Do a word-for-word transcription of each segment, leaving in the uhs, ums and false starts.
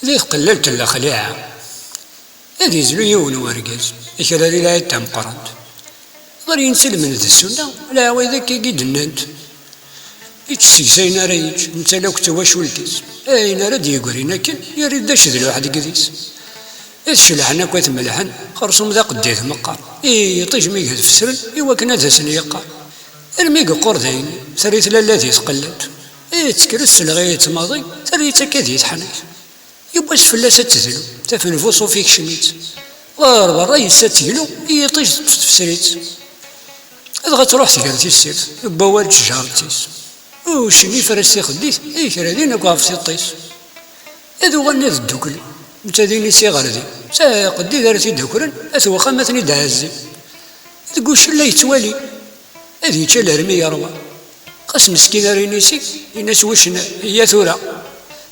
Di tqellalt n lexliɛa, ad yezlu yiwen wergaz, akrari lɛid tameqqrant. Ɣer yinselmen d ssunna, lɛawayed akka i d-nnant. Yečč seg-s ayen ara yečč, netta akk d twacult-is. Ayen ara d-yegrin akken, yerr-it d acedluḥ deg idis. Ad celḥen akk ad t-melḥen, xersum d aqeddid meqqar. I yiṭij mi ged fesren, i wakken ad asen-yeqqar. Armi yeqqur dayen, terra-t lalla di tqellalt. I tekker-as s lɣi yettmaḍi, terra-tt akka di teḥnayt. Yiwwas fell-as ad tedlu, tafenbust uf ikcem-itt. Ɣer berra yessa teglu, i yiṭij teṭṭef tefsrit. Dɣa truḥ tger tissirt, n wawal d tjeṛṛet-is. Uccen ifres tixeddit, i kra din akk ɣef tiṭ-is. Ad uɣalen ad dduklen, netta d inisi ɣer din. Saqeddi d ara t-id-akren, at wexxam ad ten-id-ɛezzin. Deg uccen la yettwali, ad yečč alarmi yerwa. Xas meskin ar inisi, in-as wuccen, iyya tura.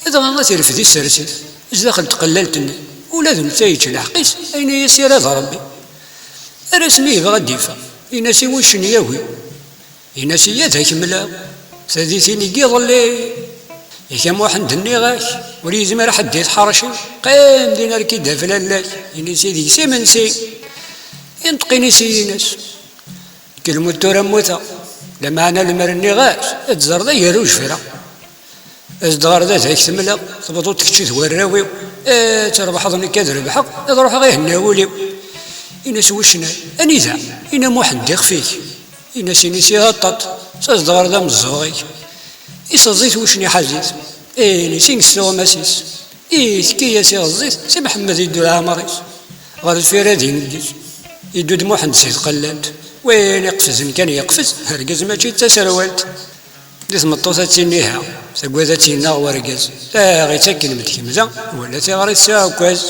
Dɣa ad t-irfed isers-it, zdaxel n tqellalt-nni. Ula d netta yečč lḥeqq-is, ayen i as-irad Rebbi. Ar asmi yebɣa ad d-iffeɣ, in-as i wuccen yagi. In-as iyya ad ak-mleɣ, tadit-nni n yiḍelli. Yak a Muḥend nniɣ-ak, ur yezmir ḥedd i tḥerci. Qqim din ar k-id-af lalla-k, in-as i deg-s imensi. Inṭeq inisi in-as. Kelmut tura mmuteɣ, lameɛna lemmer nniɣ-as, ad tzerreḍ agerruj fira. As-d ɣer da ad ak-t-mleɣ, tebḍuḍ kečči d warraw-iw, ad trebḥeḍ nekk ad rebḥeɣ, ad ruḥeɣ ihenna wul-iw. In-as wuccen, anida? In-as Muḥend ixef-ik. In-as inisi aṭaṭ, as-d ɣer da meẓẓuɣ-ik. Iseẓẓi-t wuccen iḥaz-it, inisi s tuɣmas-is. Itekki-yas iɣeẓẓ-it Si Mḥemmed iddu leɛmer-is. Ɣer deffir ad ineggez. Iddu-d Muḥend si tqellalt. Win iqefzen kan yeqfez, argaz mačči d taserwalt. Di tmeṭṭut ad tiniha, taggad ad tt-yennaɣ wergaz. Taɣ ittakken medkemda, wala tiɣrit s uɛekkaz.